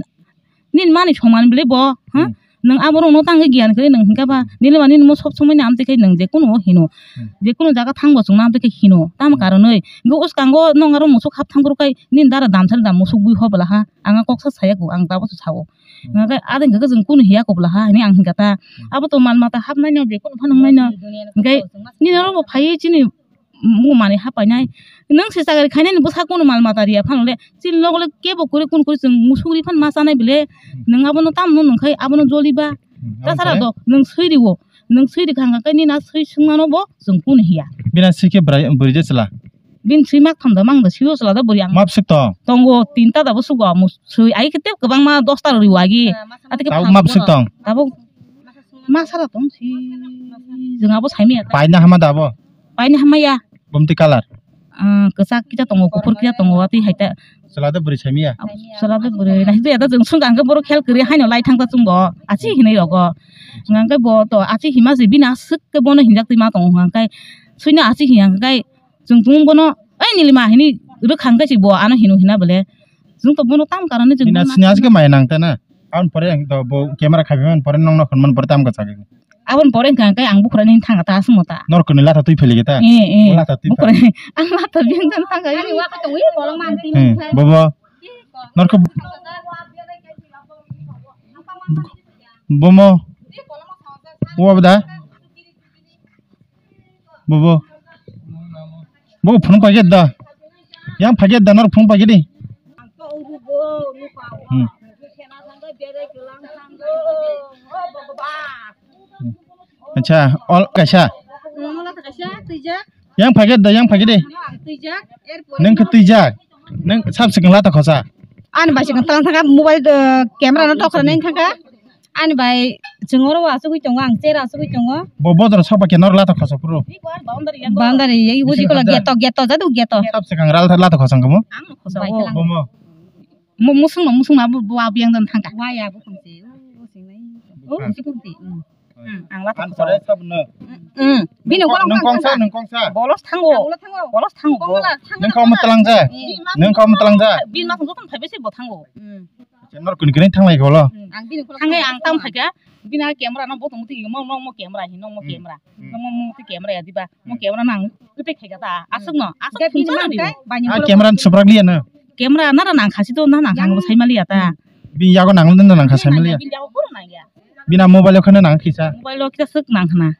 nini mani soman bwle bo ha? Hmm. Nwng aborokno tangwi giyan kwrwi nwng hinkha ba nini mani nimo sob somoi ni amtwi khe nwng je kunu hino. Hmm. Je kunu jaga thang bo chwngno amtwi khe hino. Tamo karonwi. Bo uskango nwng aro musuk hap thang phuru kai nini dara damsari dam musuk bui ho bwla ha. Ang kok sa saya ko, ang tabuk sa sao. Hmm. Hwnkhe adeng khe chwng kunu hiya ko bwla ha, hwnwi ang hinkha ta. Hmm. Abo to mal mata hapnai no, je kunu phano wngnai no. Hwnkhe nini oro bo phaiwi chini mung mani hapainai. Nwng se chakri khainani bwsa kunu mal mata riya phano le, chini logo le kebo kwrwi kunu kwrwi chwng musuk ri phano ma chanai bile. Hmm. Nwng abono tamno nwng khai abono joli ba. Hmm, ta sara do, nwng swi riwo. Nwng swi rikha hwnkha khe nini a swi swngmano bo chwng kunu hiya. Bini a swi khe bwrai, bwrwi de chwla? Bini swi mak tham da mang da swi o chwla da bwrwi ang. Map swk tong? Tongo, tinta da bo swgo, amo swi ai khe tei kwbangma dosta rw riwo agi. Tabuk map swk tong? Tabuk ma sara tong si. Jwng abo saimaya. Paina hama da bo? Paina hamaya. Bumti colour? Ah, kwchak kisa tongo, kuphur kisa tongo, watwi hai ta. Chwla de bwrwi saimaya? Chwla de bwrwi, naisingtwi ya da chwng swngkha hwnkhe borok khel kwrwi haino lai thang ta chwngbo, achi hinwi rogo. Hwnkha hwnkhe bo to achi hima se bini aswk khe bono hinjak twi ma tongo hwnkha hwnkhe swino achi hinya hwnkhe chwng tong bono, "Oi Nilima," hinwi rwkha hwnkhe se bo ano hino hina bole. Chwng to bono tam karon ni chwng. Bini bono sini aswk khe maya nang ta na? Aboni pore ang to bo camera khaiphaimani pore nokno hwnmani pore tamo kwchagwi. Aboni pore hwnkha hwnkhe ang bukhurani thanga ta aswkmo ta. Norokni latha twi phailikhe ta? Eh, eh. Bo latha twi bukhurani, ang latha biyang tang thanga. Ani wa kha tongwi bolong man twi. Eh, bobo. Norokhe bomo. Wa bwda. Bobo. Bobo phunuk paikhe da. Yang paikhe da, norok phunuk paikhe di. Hmm. Acha, ol kaisa. Yang paikhe da, yang paikhe di. Neng khe twijak. Neng sab sikang lata khosa. Ani bai sikang tang thangkha mobile, eh, camera no tokra neng thangkha. Ani bai chwng oro asugwi tongo, ang chair asugwi tongo. Bo bodor sokba khe noro lata khosa phuru. Boundary ya, udi kola geto, geto, jadu geto. Sab sikang ral lata khosa kamo. Ang khosa. Bomo. Mo-, musung no, musung no, abo, bo abo yang dan thangka. Waya bo khumsi, o, o singnai. O, khumsi khumsi, hmm. Hmm, ang la Ang thangka. Sare sab no. Hmm. Bini Nung ukolong kong sa, thangka. Nung kong sa. Bolos thango. Ang la thango. Bolos thango bo. Kong la thangka. Nung kong matalang ja. Hmm. Nung kong matalang ja. Bini ma thangka thang phaibe se bo thango. Hmm. Nor kuni kuni thanglai kolo. Hmm. Ang bini ukolong Thangai thangka. Ang tam phaika. Bini camera no bo tong muti mo, mo, mo camera hi, no mo Hmm. Camera. Hmm. No mo, mo muti camera ya diba. Mo Hmm. Camera nang kete khaika ta. Asuk no. Asuk Ga bini thumsa ma no dio. Kai, bani Ah, ukolong camera thangka. Subrak liya na. Camera nara nang khasi to na nang khang bo Yang sai mali ata. Bini yago nang den nang kha sai mali ya. Bini yago boro nang ya. Bini mobile khana nang khisa. Mobile o kisa suk nang khana.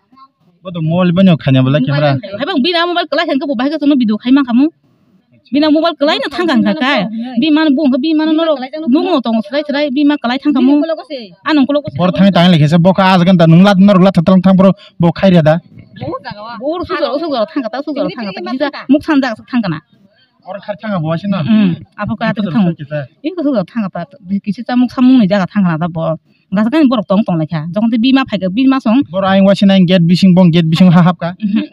Bo to mobile bani khanya bala camera. Hai bang bini mobile kalai khang ko bo bahai ka sono video khai ma khamu. Bini mobile kalai na thang khang kha kai. Bini man bu bini man no nung no tong srai srai bini ma kalai thang khamu. Anong kolo ko. Bor thang tang le khisa bo ka as gan ta nung lat nor lat thang thang bro bo khai ria da. Bor su jor su jor thang ka ta su jor thang ka ta kisa muk san jak thang kana. Or khar thanga bo asina. Hmm, abo ka Ito thang. Kisa. Iko suga thanga ta kisi chamuk samung ni jaga thanga da bo. Gasa kan borok tong tong lekha. Jokon te bima phaika bima song. Boro ayang wasina gate bising bong gate bising ha hapka. Mhm.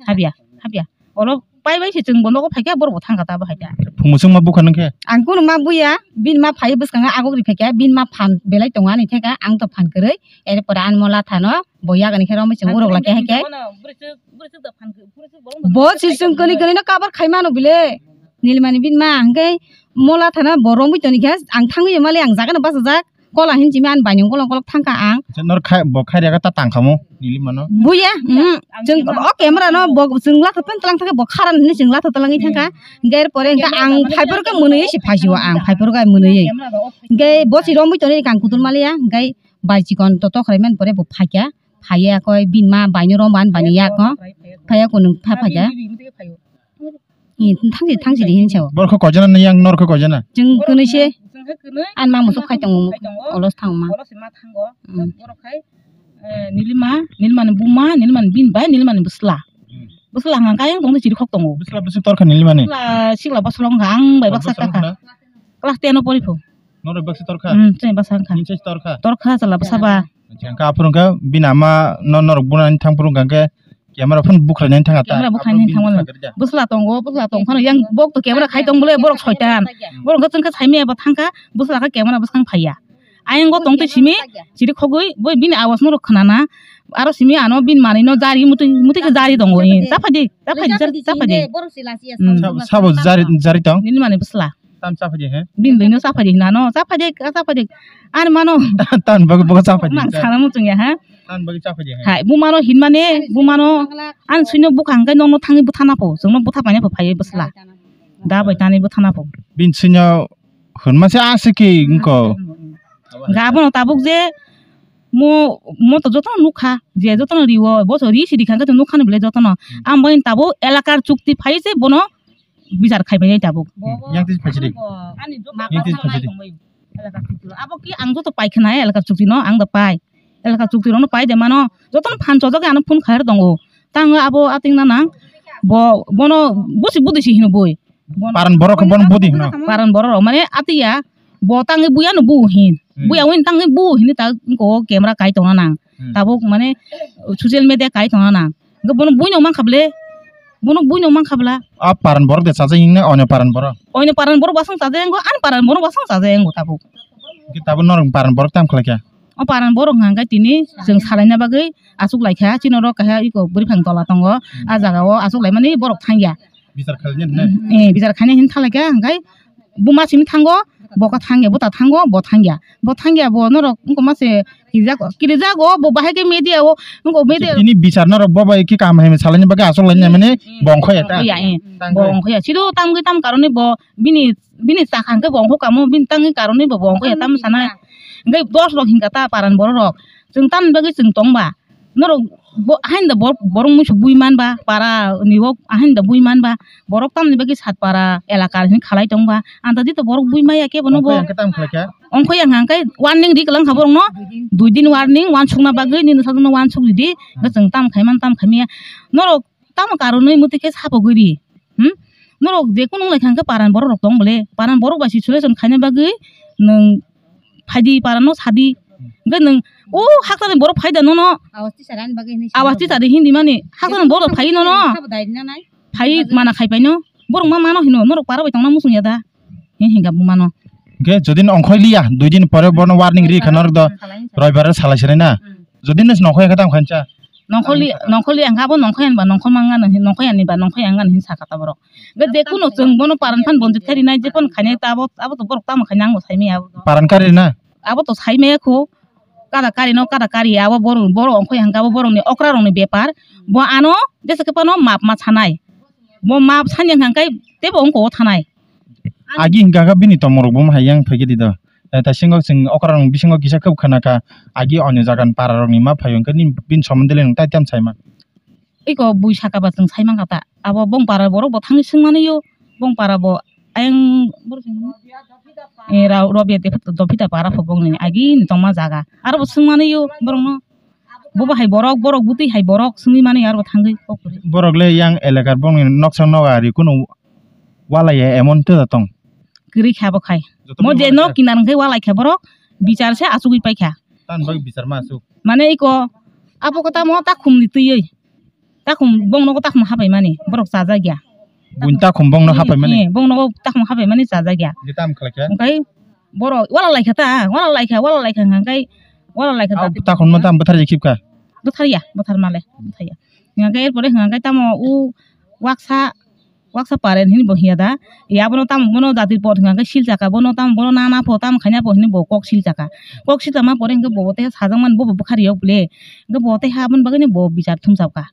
Habya, habya. Olo pai bai se chwng bono ko phaika borok bo thanga ta bo haika. Phungo chwng ma bukha nang khe. Ang kuno ma buya, bin ma phai bwskang agok ri phaika, bin ma phan belai tongo ani theka, ang to phan kwrwi. Ere pore an mola thano bo yagani khe romwi chwng urok lakhe haikhe. Bo si chwng kwnwi kwnwi no cover khai mano bile. Nilmani bin ma hwnkhe mola thana bo romwi toni khe ang thangwi mali ang jaga no bachajak. Kola hin chimi an bainung kolong kolok thangkha ang. Nor khai bo khai rega ta tangkhamu nili mano. Buya, mm, chwng o camera no bo chwng latha pen tlang thangkha bo kharan hinwi chwng latha tlangwi thangkha. Hwnkhe er pore hwnkhe ang phaiphuru khe mwnwi se phaisio ang phaiphuru khe mwnwi. Hwnkhe bo si romwi toni kang kutul maliya hwnkhe bai chikon to tokrai man pore bo phaikha. Phaiya koi bin ma baino rom ban bani yak no. Phaiya kunung pha phaikha. Thangsi thangsi di hin sao. Borok kho koijana ni yang nor kho koijana. Chwng kwnwi se. An ma musuk khai tongo. Olos thang ma. Olos ma thango. Mm. Borok khai, eh, nilima, nilima ni buma, nilima ni bin bai, nilima ni bwsla. Bwsla hang kayang tong chiri khok tongo. Bwsla bwsla torkha nilima ni. Bwsla sikla bwsla hang bai baksa kaka. Class ten o pori pho. Noro baksa torkha. Hmm, chini baksa hang kha. Ninche torkha. Torkha chala bwsa ba. Acha, hwnkhe aphuru hwnkhe bini ama no norok bunani thang phuru hwnkhe camera phone bukhrainani thang ata. Camera bukhrainani thang mano. Bwsla tongo, bwsla tong phano yang bok to camera khai tong bole borok soitan. Borok hwnkhe chwngkhe saimaya bo thangkha, bwsla khe camera bwskang phaiya. Ayang go tong twi simi, chiri khogwi boi bini awas no rok khnana. Aro simi ano bini manwi no jari mutwi mutwi khe jari tongo. Chaphai di, chaphai di, chaphai di. Sabo jari jari tong. Nini mani bwsla. Tam chaphai di he? Bini bini chaphai di hinano, chaphai di, chaphai di. Ani mano. Tan bagwi bogo chaphai di. Nang sana muchung ya ha. Tan bagwi chaphai di he? Hai, bumano hinmane, bumano. An suino bukhang kai nongno thangwi buthana pho, chwngno butha paina pho phaiwi bwsla. Da bai tani buthana pho. Bini suino hwnma se asiki wngko. Gabono tabuk je mo, mo to jotono nukha, je jotono riwo, bo so ri sidi khangkhe to nukha ni bwle jotono. Ang bai tabuk elakar chukti phai se bono bichar khai bai tabuk. Yang twi phaisidi. Yang twi phaisidi. Abo ki ang joto pai khna elakar chukti no ang da pai. Elakar chukti rok no pai de mano. Joto no phan chojak ano phone khair tongo. Tang abo ating na nang. Bo bono busi budi si hino boi. Paran borok bono budi hino. Paran borok rok mane atiya bo tangwi buya no bu hin. Hmm. Buya win tangwi bu hin ta ko camera kai tong na nang. Hmm. Tabuk mane social media kai tong na nang. Hwnkhe bono buino mankha ble, bono buino mankha bla. A paran borok de chajaknai, onyo paran borok. Onyo paran borok basong chajaknai, ani paran borok basong chajaknai tabuk. Hwnkhe tabuk norok paran borok tam khlaikha? O paran borok hwnkha khe tini chwng salaina bagwi achuk laikha, chini oro kaisa iko bwrwiphang tola tongo, a jaga o achuk laimani borok thangya. Bichar khainai hinwi? Eh, bichar khainai hinwi thanglaikha, hwnkhe buma simi thango, bo kha thangya, bo ta thango, bo thangya. Bo thangya, bo norok wngkha ma se kirijak, kirijak o, bo bahai khe media o, wngkha media. Tini bichar norok bo bai khe kaham hai salaini bagwi achuk lainai mani bo wngkha ya ta? Wngkha ya, eh. Bo wngkha ya. Sido tamgwi tam karone bo bini, bini chakha hwnkhe bo wngkha kamo, bini tangwi karone bo, bo wngkha ya tam sana. Hwnkhe dos rok hwnkha ta paran borok rok. Chwng tamni bagwi chwng tongba. Norok bo, hain da borok, borok muisu bui man ba, para ni o hain da bui man ba, borok tamni bagwi sat para elaka ni khalai tong ba, anta di to borok bui maya khe bono bo. Ongkho yang khe tam khlai kha? Ongkho yang hang khe warning ri kwlang kha borok no, dui din warning, wansuk na bagwi nini sajwk no wansuk ridi, hwnkhe chwng tam khai man tam khai maya. Norok tamo karonwi muti khe sapogwi ri. Hmm? Norok je kunu wng lai kha hwnkhe paran borok rok tong bole, paran borok bai si solution khaina bagwi nwng phaidi parano sadi. Hwnkhe nwng o hakchani borok phai da nono. Awas tisari ani bagwi hinwi awas tisari hindi mani hakchani borok phai nono. Sabo dai rina nai. Phai mana khai paino. Borok ma mano hino norok para bai tongna muchung ya da. Hin hinga bumano. Hwnkhe jodi no ongkhoi liya, dui din pore bono warning ri kha norok do, Roibaro salai sanai na. Hmm. Jodi no nongkhoi khe tamo khainsa. Nongkholi, nongkholi ang abo nongkhoi anba nongkhoi mangano hin, nongkhoi aniba nongkhoi angano hin saka ta borok. Hwnkhe jekunu chwng bono paran phan bonjit khairi nai, jekunu khainai ta abo, abo to borok tamo khainai ang bo saimaya abo. Paran kari na? Abo to saimaya kho. Kada kari no kada kari abo borok, borok ongkhoi hangka abo borokni okra rokni bepar. Bo ano jesa khe phano map ma sanai. Bo map sanya hangkai tebo ongko o thanai. Agi hingka kha bini tomorok bo hayang phaikhe di do. Eh, ta singo chwng okra rokni bisingo kisa khub khana kha. Agi onyo jagan para rokni ma phaio hwnkhe nini bini somondo le nwng tai tam saima. Iko bui saka ba chwng sai mankha ta. Abo bong para borok bo thangwi swngmani yo. Bong para bo ayang borok sing-, eh, ra-, Robia de dopita para pho bongni agi ni tongma jaga. Aro bo swngmani yo borokno. Bo bo hai borok, borok bwtwi hai borok swngwi mani aro bo thangwi kok kwrwi. Borok le yang elakar bongni noksa noga ri kunu walai ya emon tei tong. Kwrwi kha bo khai. Joto Mo borok je walai no kha. Kinar hwnkhe walai kha borok bichar se achugwi pai kha. Tan bagwi bichar ma asuk. Mane iko abo khe tamo takhum ni twiwi. Takhum bong nogo takhum hapai mani borok chajak ya. Buini takhum bong no hapai mani? Eh, bong nogo takhum hapai mani chajak ya. Hwnkhe tam khlai kha? Hwnkhe borok wala lai kha ta, wala lai kha, wala lai kha hwnkhe wala lai kha ta. Takhum no tam bwthar ya khip kha? Bwthar ya, bwthar male, bwthar ya. Hwnkhe er pore hwnkhe tamo u waksa Waksa paren hini bo hiya da. E abono tamo bono jati por hwnka khe sil chaka, bono tamo bono nana po tamo khaina po hini bo kok sil chaka. Kok sil chama pore hwnkhe bo tei sajak mani bo bo bwkhari yok bole. Hwnkhe bo tei ha aboni bagwi bo bichar thum chapka.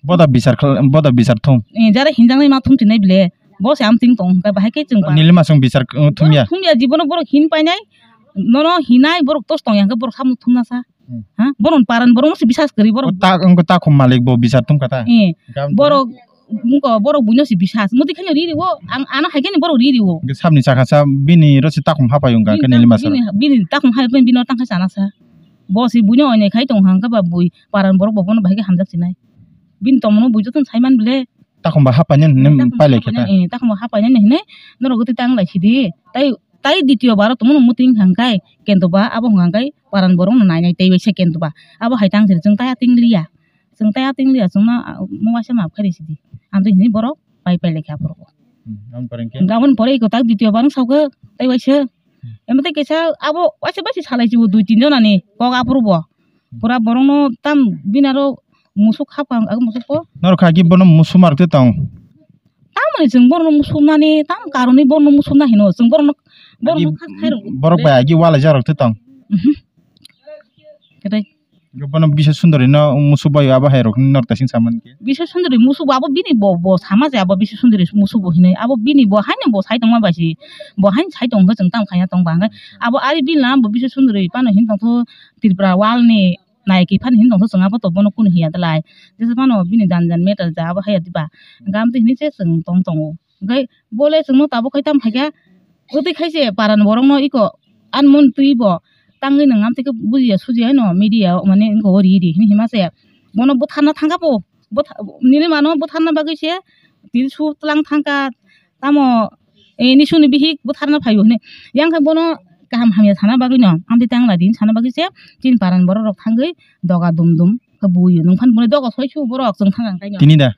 Boda bichar khla-, boda bichar thum. E jara hinjaknai ma thum tinai bole. Bo se am ting tong hwnkhe bahai khe chwng ba. Nili masong bichar, uh, thum ya. Thum ya jibono borok hin painai. Nono hinai borok tos tong ya hwnkhe borok samung thum nasa. Hmm. Ha? Boron paran borok no se bisas kwrwi borok. O ta, wngkha takhum malik bo bisas tongkha ta? Eh, borok, wngkha borok buino se bisas. Mudi khaino ri rio, ang ano hai khe borok ri rio. Hwnkhe sabni chakha sa bini ro se takhum hapai wngkha khe nili masa. Bini, bini takhum hai bini oro tangkha sana sa. Bo se buino oinai khai tong hang khe ba bui paran borok bo bono bahai khe hamjak sinai. Bini tongmano bui jotono sai man bile. Takhum ba hapainani hinwi pailai khe ta? Eh, takhum ba hapainani hinwi norok tei tang lai sidi. Tai Tai ditio bar o tongmano muting hwnkha khe kento ba abo hwnkha khe paran borok no nainai tei bai se kento ba abo hai tang siri chwng tai ating liya chwng tai ating liya chwngno mo waisa ma phairi sidi amtwi hinwi borok pai pai lai kha borok. Hmm, aboni pore hwnkhe? Aboni pore iko tak ditio bar wng saukhe tei bai se. Hmm. Emo tei kaisa abo waisa bai se salai si bo dui tin jona ni kok aphuru bo. Hmm. Pura borok no tam bini aro musuk khapkha ang musuk po. Norok kha ki bono musuk mar te tong. Tamoni chwng borokno musuknani, tam karoni borokno musukna hino, chwng borokno, borokno agi kha khairok. Borok bai agi walai jarok twi tong. Mhm. Kwtai. Bono Biswa Sundari no musuk bai abo hai rok nor tasing saman khe. Biswa Sundari musuk abo bini bo, bo sama je abo Biswa Sundari musuk bo hinwi. Abo bini bo haino bo sai tongma bai si, bo haino sai tong khe chwng tam khaiya tong ba hwnkhe. Abo ari bini lam bo Biswa Sundari pano hin tong tho Tripura wal ni. Naikhe phano hini tongtho chwng abo to bono kunu hiya dalai. Jesa phano bini jan jan matter ja abo haiya diba. Hwnkhe amtwi hini se chwng tong tongo. Hwnkhe bole chwngno tabuk khai tamo khaikha, kwtwi khai se paran borokno iko anmon twi bo tangwi nwng amtwi khe bujiya sujiya no media o mane wngkha o ri ri hini hima se. Bono bwtharna thangkha bo, bwtha-, nini mano bwtharna bagwi se tin su tlang thangkha. Tamo, eh, nisuni bihik bwtharna phaio hwnwi. Yang khe bono kaham hamya sana bagwino, amtwi tang lai di sana bagwi se, chini paran borok rok thangwi doga dum dum khe buio. Nwng phano boni doga soi su borok chwng thang ang kaino. Tini da?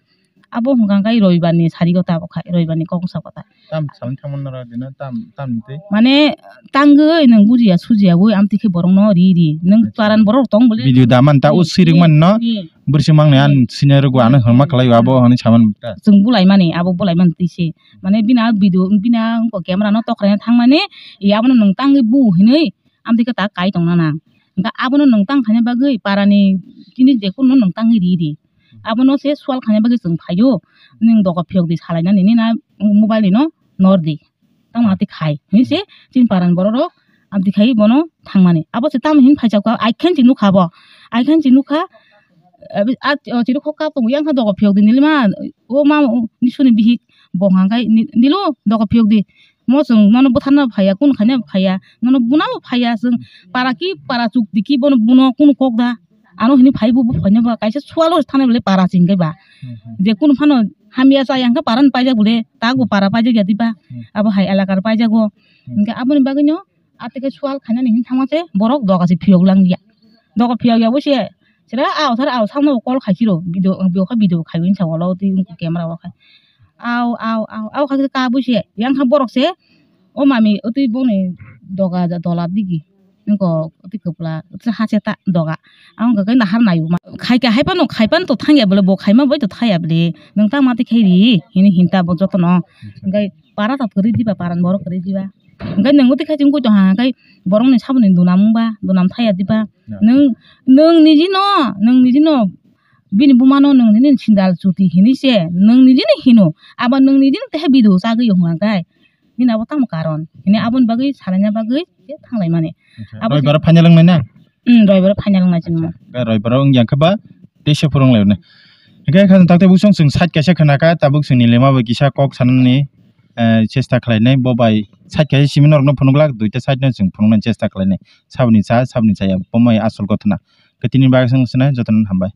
Abo hwnkha khe roibar ni sari gota bo khai, roibar ni kok bwsa gota. Tam salni thangmani noro dino, tam, tam ni twi? Mane, tangwi nwng bujiya sujiya wi amtwi khe borokno ri ri. Nwng acha. Paran borok tong bole. Video da man ta, hmm, o siring man no. Hmm. Bwrwi se mangni an senior rok bo ano hwnma kwlai o abo hwnwi saman ta. Chwng bulai mani abo bulai mani twi se. Mane bini a video bini a wngkha camera no tokraina thangmani abono nwng tangwi bu hinwi amtwi khe ta kai tongna nang. Hwnkhe abono nwng tang khaina bagwi parani chini jekunu nwng tangwi ri ri. Abono se swal khaina bagwi chwng phaio. Nwng doga phiyok di salainani nini na mobile ni no nor di. Tamo ati khai hinwi se chini paran borok rok amtwi khai bono thangmani. Abo se tamo hin phaijak kha, ai khe nukha bo. Ai khe nukha, eh, a, o chiri khok kap tongo, yang kha doga phiyok di nili ma, o ma, o nisuni bihik bo hwnka khai ni-, nilu doga phiyok di. Mo chwng nono bwtharna phaiya, kunu khaina phaiya, nono buna bo phaiya, chwng para ki para chuk di ki bono buno kunu kok da. Ano hini phai bo, bo phaina ba kaisa sualo thana bele para chingkai ba. Hmm, hmm. Je kunu phano hamya chaya hwnkhe para no paijak bole, tak bo para paijak ya diba? Hmm. Abo hai elakar paijago. Hmm. Hwnkhe aboni bagwino atwkhe sual khainani hini thangma se borok doga se phiyok lang ya. Doga phiyok ya bo se sira ao sar ao samno call khaisiro video, video kha video khaiwi sa walo twi camera o khai. Ao, ao, ao, ao kha ka bo se yang kha borok se o mami o twi boni Doga ja dola digi. Nungko ti kwpla, ti hache ta doga. Ang ga kai nahar nayu ma. Khai ka hai pano, khai pan to thangya bole, bo khai ma bai to thaya bole. Nung ta ma ti khai ri, hini hinta bo joto no. Ngai para ta kwrwi diba, paran borok kwrwi diba. Ngai nung ti khai ching koi to ha, ngai borok ni saboni dunam ba, dunam thaya diba. Ya. Nung, nung niji no, nung niji no, bini buma no nung nini sindal chuti hini se, nung niji no hino. Aba nung niji no teha bidu chagwi yo hwnga kai. Nini abo tamo karon? Hini aboni bagwi salaina bagwi je thanglai mani. Acha, abo roibaro final wngnai na? Hmm, roibaro final wngnai chini. Acha, ga roibaro wngya khe ba teisa phuru wnglai rwnai. Hingke kha takte busong chwng side kaisa khna kha, tabuk chwngni lema bai kisa kok sanani, eh, chesta khlainai, bo bai side kaisa simi norokno phunuk glak, duita side no chwng phunuknani chesta khlainai. Saboni cha, saboni chaya, bo mai asol gothona. Khe tini bagwi chwng swnai, jotono hambai.